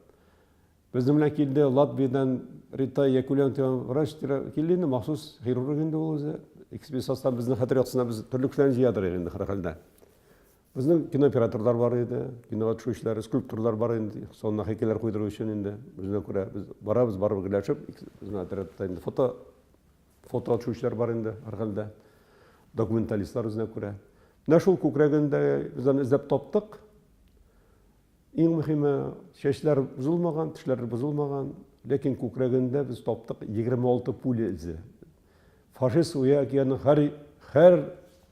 Безнең белән килде Латвиядән Рита Якулян дигән врач килде инде, махсус хирург инде ул үзе. Экспедиция безнең хәтер яктысына без төрле кешеләрне җыядыр инде һәрхәлдә. Безнең кинооператорлар бар иде, кинога төшүчеләр, скульпторлар бар инде, сонна һәйкәлләр куйдыру өчен инде. Үзенә күрә без барабыз, барып гөрләшеп, безнең отрядта инде фото фото төшүчеләр бар инде һәрхәлдә. Документалистлар үзенә күрә. Менә шул күкрәгендә без аны эзләп таптык. Иң мөһиме, чәчләр бозылмаган, тешләр бозылмаган, ләкин күкрәгендә без таптык 26 пуля эзе. Фашист Уя океаны һәр, һәр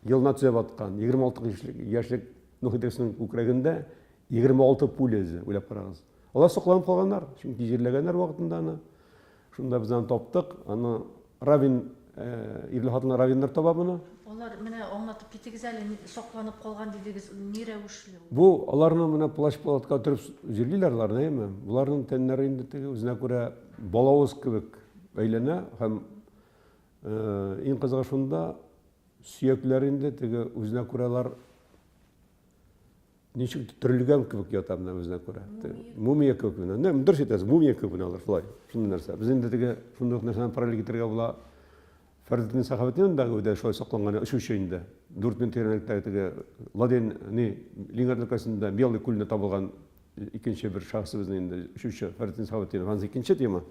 елына төзәп аткан 26 яшьлек, яшьлек Нух Идрисның күкрәгендә 26 пуля эзе, уйлап карагыз. Алар сакланып калганнар, чөнки җирләгәннәр вакытында аны. Шунда без аны таптык, аны Равин, ирле хатынлы Равиннар таба моны. Алар, менә аңлатып китегез әле, сакланып калган дидегез, ни рәвешле ул? Бу, аларны менә плащ-палатка төреп җирлиләр аларны, әйеме? Боларның тәннәре инде теге үзенә күрә балавыз кебек әйләнә һәм иң кызыгы шунда, сөякләр инде теге үзенә күрә алар Ничек төрелгән кебек ята менә үзенә күрә. Мумия кебек менә. Не, дөрес әйтәсез, мумия кебек менә алар шулай. Шундый нәрсә. Без инде теге шундый ук нәрсәне параллель китерергә була. Фәрдетдин Сәхабетдин дә үдә шулай сакланган очучы инде. 4000 тирәнлектәге теге Ладен, ни, Ленинград өлкәсендә Белый күлендә табылган икенче бер шәхесебезнең инде очучы Фәритдин Сәхабетдинов, анысы икенче тема.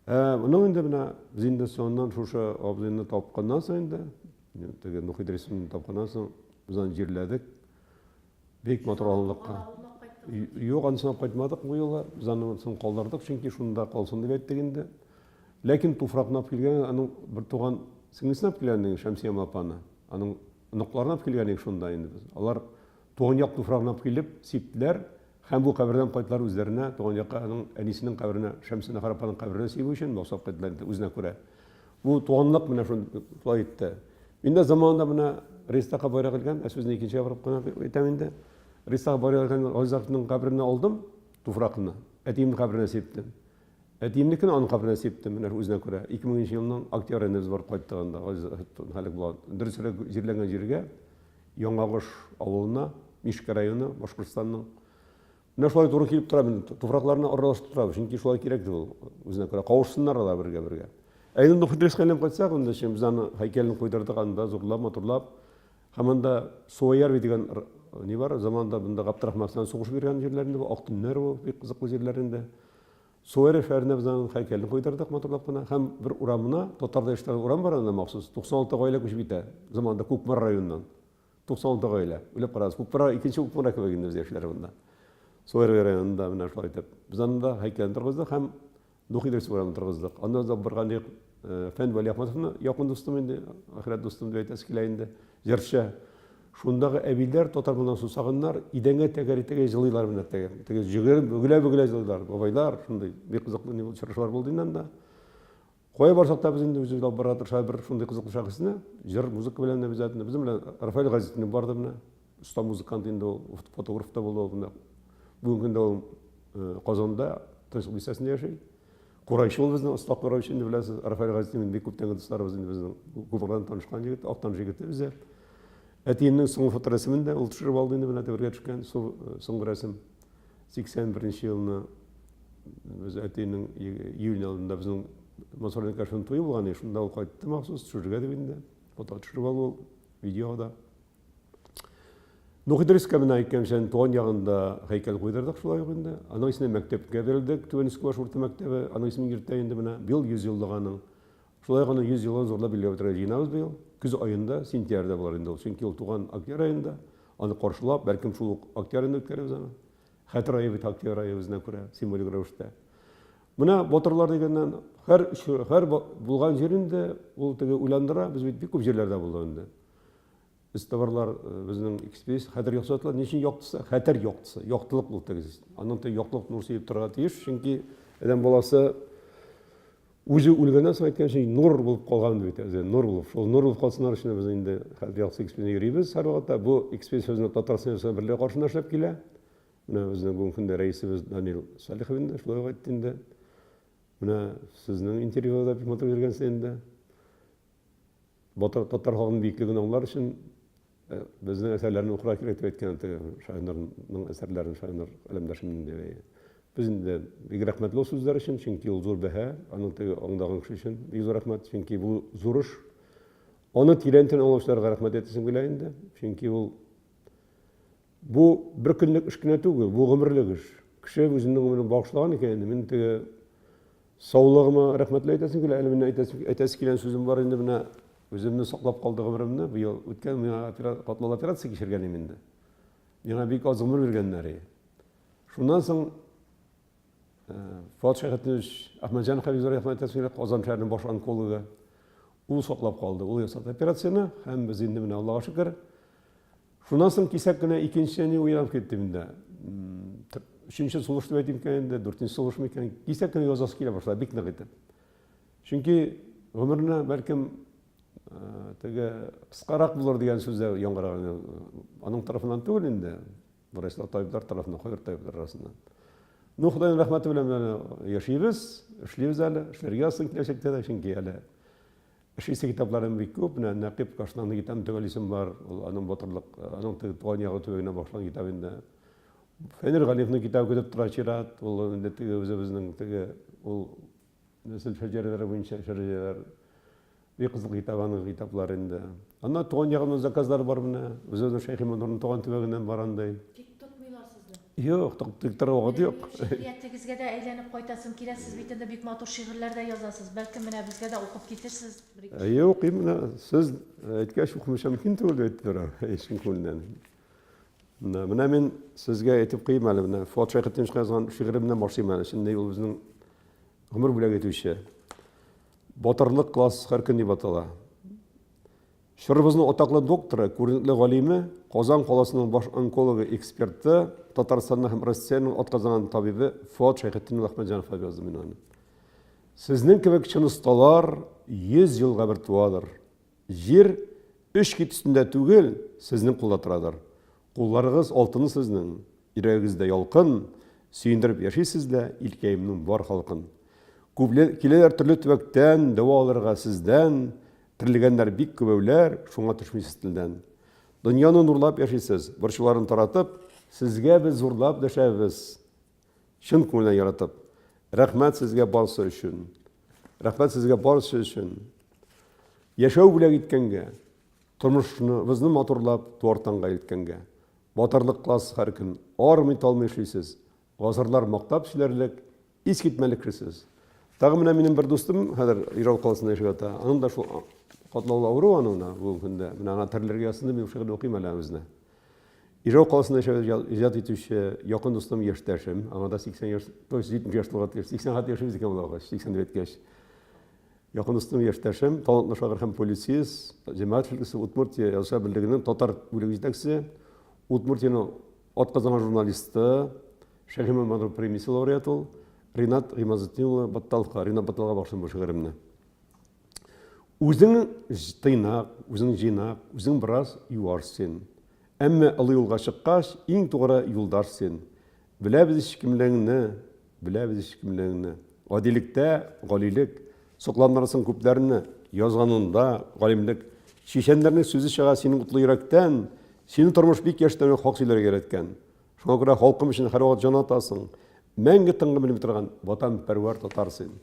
Ә, моның инде менә без инде соңыннан шушы абзыйны тапканнан соң инде, теге Нух Идрисовны тапканнан соң без аны җирләдек. Бик матур аланлыкка. Юк, анысын алып кайтмадык бу юлы. Без анысын калдырдык, чөнки шунда калсын дип әйттек инде. Ләкин туфракны алып килгән аның бер туган сеңлесен алып килгән идек, Шәмсия апаны. Аның оныкларын алып килгән идек шунда инде без. Алар туган як туфрагын алып килеп сиптеләр һәм бу кабердән кайттылар үзләренә, туган якка, аның әнисенең каберенә, Шәмсенахар апаның каберенә сибү өчен басып кайттылар инде үзенә күрә. Бу туганлык менә шулай итте. Мин дә заманында менә Рейстагка байрак элгән, ә сүзне икенчегә борып кына әйтәм инде. Рейстагка байрак элгән Газизовның каберенә алдым туфракны, әтиемнең каберенә сиптем. Әтиемнекен аның каберенә сиптем, менә үзенә күрә. 2000 нче елның октябрь аенда без барып кайттык анда, Газиз һәлак булган. Дөресрәк, җирләнгән җиргә, Яңагош авылына, Мишкә районы, Башкортстанның. Менә шулай туры килеп тора, мин туфракларны аралашып торабыз, чөнки шулай кирәк ди ул, үзенә күрә. Кавышсыннар алар бергә-бергә. Ә инде Нух Идрискә әйләнеп кайтсак, инде чөнки без аны һәйкәлен куйдырдык анда, зурлап, матурлап. Һәм анда Суоярви дигән ни бар, заманында монда Габдрахман Арслан сугыш биргән җирләр инде бу, Ак төннәр бу, бик кызыклы җирләр инде. Суоярви шәһәренә без аның һәйкәлен куйдырдык матурлап кына. Һәм бер урамына, татарда яшәгән урам бар анда махсус, 96 гаилә күчеп китә, заманында Кукмара районыннан. 96 гаилә. Уйлап карагыз, Кукмара, икенче Кукмара кебек инде без яшьләр монда. Суоярви районында менә шулай итеп. Без анда һәйкәлен торгыздык һәм Нух Идрис урамын торгыздык. Аннан да барган идек Фән Вәлиәхмәтовны, якын дустым инде, ахирәт дустым дип әйтәсе килә инде, җырчы. Шундагы әбиләр татар моңына сусаганнар, идәнгә тәгәри-тәгәри җылыйлар менә теге. Теге җөгереп, бөгелә-бөгелә җылыйлар. Бабайлар, шундый бик кызыклы ни очрашулар булды инде анда. Кая барсак та без инде үзебез алып барырга тырышабыз бер шундый кызыклы шәхесне. Җыр, музыка белән дә обязательно. Безнең белән Рафаэль Газетдинов барды менә. Оста музыкант инде ул, фотограф та булды ул менә. Бүгенге көндә ул э, Казанда, Тынычлык бистәсендә яши. Курайчы ул безнең, оста курайчы инде беләсез. Рафаэль Газетдинов бик күптәнге дусларыбыз инде безнең. Күп танышкан егет, Актаныш егете үзе. Әтиемнең соңгы фоторәсемен дә ул төшереп алды инде менә бергә төшкән э, соңгы рәсем. 81 елны без әтинең июнь алдында безнең Мансур Никашевның туе булган иде. Шунда ул кайтты махсус төшерергә дип инде. Фото төшереп алды ул видеога да. Нух Идрискә менә әйткәнчә, туган ягында һәйкәл куйдырдык шулай ук инде. Аның исемен мәктәпкә бирелдек, Түбән Искебаш урта мәктәбе, аның исемен йөртә инде менә. Быел 100 еллык аның. Шулай ук аның 100 еллыгын зурлап билгеләп үтәргә җыенабыз быел. Көз аенда, сентябрьдә булыр инде ул. Чөнки ул туган октябрь аенда. Аны каршылап, бәлкем шул ук октябрь аенда үткәрербез аны. Хәтер ае бит октябрь ае үзенә күрә, символик рәвештә. Менә батырлар дигәннән, һәр, һәр булган җир инде ул теге уйландыра. Без бит бик күп җирләрдә булдык инде. Эзтабарлар безнең экспедиция хәтер яктысы атала. Ни өчен яктысы? Хәтер яктысы, яктылык ул теге. Аннан теге яктылык нур сибеп торырга тиеш, чөнки адәм баласы үзе үлгәннән соң әйткәнчә нур булып калган бит үзе, нур булып. Шул нур булып калсыннар өчен без инде хәтер яктысы экспедиция йөрибез һәрвакытта. Бу экспедиция безнең Татарстан Язучылар берлеге каршында эшләп килә. Менә безнең бүгенге көндә рәисебез Данил Салихов инде шулай ук әйтте инде. Менә сезнең интервьюда да бик матур биргәнсез инде. Батыр татар халкының биеклеген аңлар өчен э, безнең әсәрләрне укырга кирәк дип әйткән теге Шаһинурның әсәрләрен Шаһинур каләмдәшемнең дип. Без инде бик рәхмәтле ул сүзләр өчен, чөнки ул зур бәһа, аның теге аңдаган кеше өчен бик зур рәхмәт, чөнки бу зур эш. Аны тирәнтен аңлаучыларга рәхмәт әйтәсем килә инде, чөнки ул Бу бер көнлек эш кенә түгел, бу гомерлек эш. Кеше үзенең гомерен багышлаган икән инде, мин теге саулыгыма рәхмәтле әйтәсем килә, әле менә әйтәсем, әйтәсе килгән сүзем бар инде менә үземне саклап калды гомеремне. Быел үткән миңа опера, катлаулы операция кичергән идем инде. Миңа бик аз гомер биргәннәр. Шуннан соң Фуат Шәйхетдинович Әхмәтҗанов хәбиб рәхмәт әйтәсем килә, Казан шәһәренең баш онкологы. Ул саклап калды, ул ясады операцияне һәм без инде менә Аллага шөкер, Шуннан соң кисәк кенә икенче ни уянып киттем инде. Өченче сулыш дип әйтим икән инде, дүртенче сулыш микән? Кисәк кенә язасы килә башлады, бик нык итеп. Чөнки гомерне бәлкем теге кыскарак булыр дигән сүз дә яңгыраган. Аның тарафыннан түгел инде, врачлар, табиблар тарафыннан, кайбер табиблар арасыннан. Ну, Ходайның рәхмәте белән менә яшибез, эшлибез әле, эшләргә язсын киләчәктә дә, чөнки әле Эшлисе китапларым бик күп. Менә Нәкыйп Кашнанның китабын төгәллисем бар. Ул аның батырлык, аның туган ягы төбәгенә багышланган китап инде. Фәнир Галиевның китабы көтеп тора чират. Ул инде теге үзебезнең теге ул нәсел шәҗәрәләре буенча шәҗәрәләр. Бик кызык китап аның китаплары инде. Аннан туган ягымнан заказлар бар менә. Үзебезнең Шәйхи Мансурның туган төбәгеннән бар андый. Тик тотмыйлар сезне. Юк, тик торырга вакыт юк. Шигъриятегезгә дә әйләнеп кайтасым килә. Сез бит инде бик матур шигырьләр дә язасыз. Бәлкем, менә безгә дә укып китерсез. Әйе, укыйм менә. Сез әйткәч, укымыйча мөмкин түгел дип әйтте берәү, чын күңелдән. Менә, менә мин сезгә әйтеп куйыйм әле, менә Фуат Шәйхетдиновичка язган шигыремнән башлыйм әле. Чөнки ул безнең гомер бүләк итүче. Батырлык класс һәр көн дип атала. Чорыбызның атаклы докторы, күренекле галиме, Казан каласының баш онкологы, эксперты, Татарстанның һәм Россиянең атказанган табибы Фоат Шәйхетдин улы Әхмәтҗанов дип яздым мин аны. Сезнең кебек чын осталар 100 елга бер туадыр. Җир өч кит өстендә түгел, сезнең кулда торадыр. Кулларыгыз алтыны сезнең, йөрәгегездә ялкын, сөендереп яшисез дә илкәемнең бар халкын. Күпләр киләләр төрле төбәктән, дәва алырга сездән, Терелгәннәр бик күбәүләр, шуңа төшмисез телдән. Дөньяны нурлап яшисез, борчуларын таратып, сезгә без зурлап дәшәбез, чын күңелдән яратып. Рәхмәт сезгә барсы өчен. Рәхмәт сезгә барсы өчен. Яшәү бүләк иткәнгә, тормышыбызны матурлап туар таңга илткәнгә. Батырлык кыласыз һәр көн, армый-талмый эшлисез. Гасырлар мактап сөйләрлек, искитмәле кешесез. Тагы менә минем бер дустым хәзер Ижау каласында яшәп ята. Аның да шул катлаулы авыру аның да бүгенге көндә. Менә аңа терелергә язсын дип мин шигырь укыйм әле үзенә. Ижау каласында яшәп иҗат итүче якын дустым, яшьтәшем, аңа да 80 яшь, то есть 70 яшь тулган, 80 хәтле яшибез икән ул агач, 80 дип әйткәч. Якын дустым, яшьтәшем, талантлы шагыйрь һәм публицист, җәмәгать эшлеклесе Удмуртия Язучылар берлегенең татар бүлеге җитәкчесе, Удмуртиянең Атказанган журналисты, Шәйхи Мамадов премиясе лауреаты ул, Ринат Гыймазетдин улы Батталовка, Ринат Батталга багышлыйм бу шигыремне. Үзең тыйнак, үзең җыйнак, үзең бераз юаш син. Әмма олы юлга чыккач, иң тугры юлдаш син. Беләбез ич кемлегеңне, беләбез ич кемлегеңне. Гадилектә, галилек, сокландырасың күпләрне, язганында, галимлек. Чичәннәрнең сүзе чыга синең утлы йөрәктән, сине тормыш бик яшьтән үк хак сөйләргә өйрәткән. Шуңа күрә халкым өчен һәрвакыт җан атасың. Мәңге тынгы белми торган ватанпәрвәр татар син.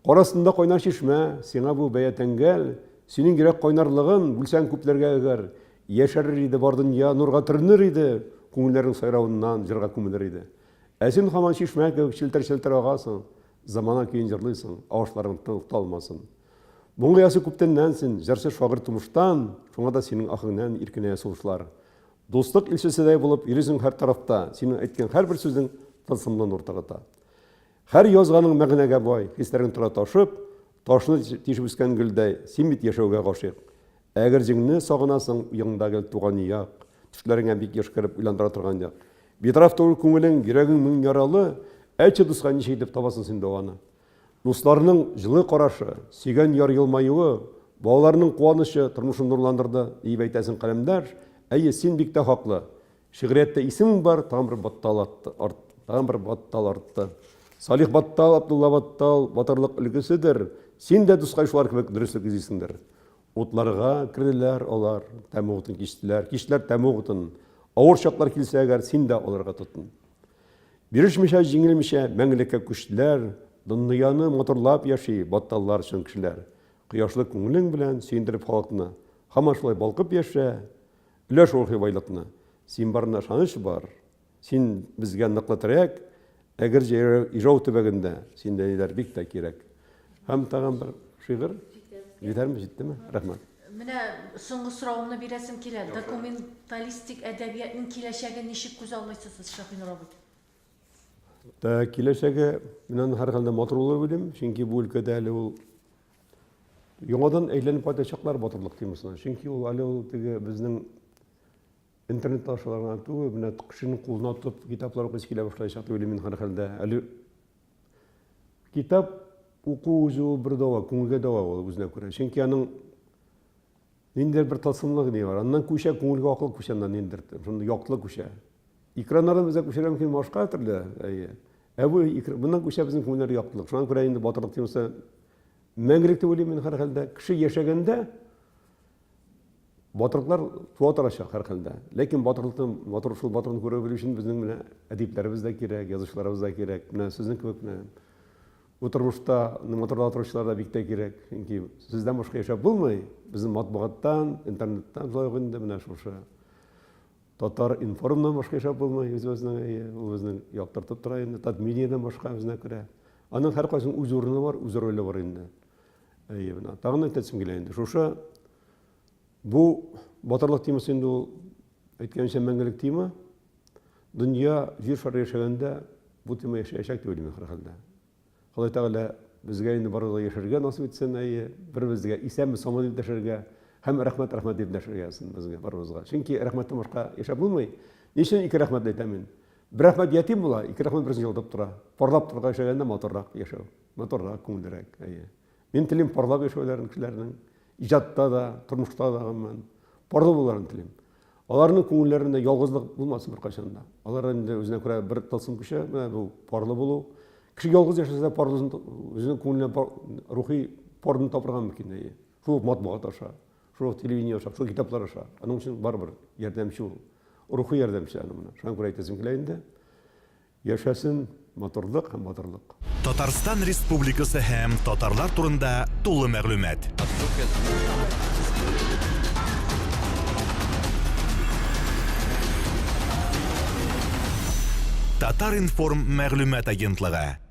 Кар астында кайнар чишмә, сиңа бу бәя тәңгәл, синең йөрәк кайнарлыгын бүлсәң күпләргә әгәр, яшәрер иде бар дөнья, нурга төренер иде, күңелләрең сайравыннан җырга күмелер иде. Ә син һаман чишмә кебек челтер-челтер агасың, замана көен җырлыйсың, авышларың тукталмасын. Моң иясе күптәннән син, җырчы шагыйрь тумыштан, шуңа да синең аһәңнән иркенәя сулышлар. Дуслык илчеседәй булып йөрисең һәр тарафта, синең әйткән һәрбер сүзең тылсымлы нур тарата. Һәр язганың мәгънәгә бай, хисләрең тора ташып, ташны тишеп үскән гөлдәй, син бит яшәүгә гашыйк. Әгерҗеңне сагынасың, уеңда гел туган як, төшләреңә бик еш кереп уйландыра торган як. Битараф түгел күңелең, йөрәгең мең яралы, әйтче, дускай, ничек итеп табасың син дәваны? Дусларының җылы карашы, сөйгән яр елмаюы, балаларының куанычы тормышын нурландырды, диеп әйтәсең, каләмдәш. Әйе, син бик тә хаклы. Шигърияттә исемең бар, тагын бер Баттал артты, тагын бер Баттал артты. Салих Баттал, Абдулла Баттал, батырлык өлгеседер. Син дә, дускай, шулар кебек дөреслек эзлисеңдер. Утларга керделәр алар, тәмуг утын кичтеләр, кичтеләр тәмуг утын. Авыр чаклар килсә әгәр, син дә аларга тотын. Бирешмичә, җиңелмичә, мәңгелеккә күчтеләр, дөньяны матурлап яши батталлар чын кешеләр. Кояшлы күңелең белән сөендереп халыкны, һаман шулай балкып яшә, өләш рухи байлыкны. Син барына ышаныч бар. Син безгә ныклы терәк, Әгерҗе Ижау төбәгендә синдәйләр бик тә кирәк. Һәм тагын бер шигырь. Җитәрме, җиттеме? Рәхмәт. Менә соңгы соравымны бирәсем килә. Документалистик әдәбиятның киләчәген ничек күзаллыйсыз сез, Шаһинур абый? Та киләчәге мин аны һәрхәлдә матур булыр уйлыйм, чөнки бу өлкәдә әле ул яңадан әйләнеп кайтачаклар батырлык темасына. Чөнки ул әле ул теге безнең Интернет аша гына түгел, менә кешенең кулына тотып китаплар укыйсы килә башлаячак дип уйлыйм мин һәрхәлдә. Әле китап уку үзе ул бер дәва, күңелгә дәва ул үзенә күрә. Чөнки аның ниндидер бер тылсымлык ни бар. Аннан күчә, күңелгә акыл күчә аннан ниндидер, шундый яктылык күчә. Экраннардан безгә күчерә мөмкин башка төрле, әйе. Ә бу моннан күчә безнең күңелләргә яктылык. Шуңа күрә инде батырлык темасы мәңгелек дип уйлыйм мин һәрхәлдә. Кеше яшәгәндә Батырлыклар туа торачак һәрхәлдә. Ләкин батырлыкны, матур шул батырлыкны күрә белү өчен безнең менә әдипләребез дә кирәк, язучыларыбыз да кирәк. Менә сезнең кебек менә бу тормышта матурлап торучылар да бик тә кирәк. Чөнки сездән башка яшәп булмый. Безнең матбугаттан, интернеттан шулай ук инде менә шушы. Татар информнан башка яшәп булмый үзебезнең, әйе, ул безнең яктыртып тора инде, Татмедиадан башка үзенә күрә. Аның һәркайсының үз урыны бар, үз роле бар инде. Әйе, менә тагын әйтәсем килә инде. Шушы бу батырлык темасы инде ул әйткәнчә мәңгелек тема. Дөнья җир шары яшәгәндә бу тема яшәячәк дип уйлыйм һәрхәлдә. Ходай Тәгалә безгә инде барыбызга яшәргә насыйп итсен, әйе, беребезгә исәнме, саумы дип дәшәргә һәм рәхмәт, рәхмәт дип дәшәргә язсын безгә барыбызга. Чөнки рәхмәттән башка яшәп булмый. Ни өчен ике рәхмәт әйтәм мин? Бер рәхмәт ятим була, ике рәхмәт берсен җылытып тора. Парлап торырга яшәгәндә матуррак яшәү, матуррак, күңеллерәк, әйе. Мин телим парлап яшәүләрен кешеләрнең, иҗатта да, тормышта да гомумән. Парлы булуларын телим. Аларның күңелләрендә ялгызлык булмасын беркайчан да. Алар инде үзенә күрә бер тылсым көче, менә бу парлы булу. Кеше ялгыз яшәсә дә парлысын үзенең күңеленә пар, рухи парны табырга мөмкин. Әйе. Шул ук матбугат аша, шул ук телевидение аша, шул китаплар аша. Аның өчен барыбер ярдәмче ул. Рухи ярдәмче аның менә. Шуңа күрә әйтәсем килә инде. Яшәсен матурлык һәм батырлык! Татарстан Республикасы һәм татарлар турында тулы мәгълүмат. Татар-информ мәгълүмат агентлыгы.